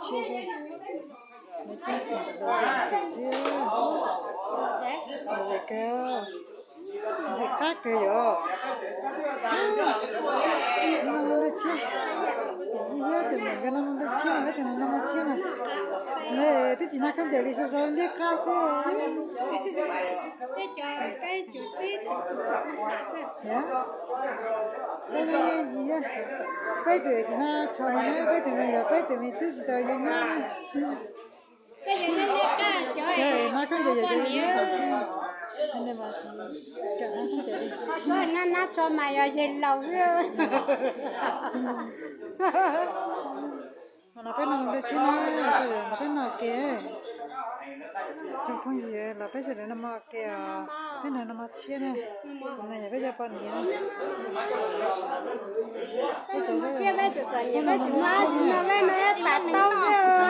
Ntxim qab kawg yom. Tus me nkawd no mus nplej tshiab, peb tus no mus nplej tshiab, peb tus no mus nplej tshiab na. Twb tsis nag khaub ncaws li, sov sov liab qab xwb. Peb no yog, peb tus tsis nag tsho mas, peb tus no yog peb tus me tub tsis tau yug nyab. Nag khaub ncaws yog cov yug nyab. Nag tsho mas yog yeg laus xwb. Los peb no mus nplej tshiab na, sawv daws los peb no ua ke. Tsoom phooj ywg los peb sawv daws no mus ua ke os, peb no mus tshiab na. Tus no yog peb cov poj niam. Peb cov poj niam no peb no yog tam tau xwb.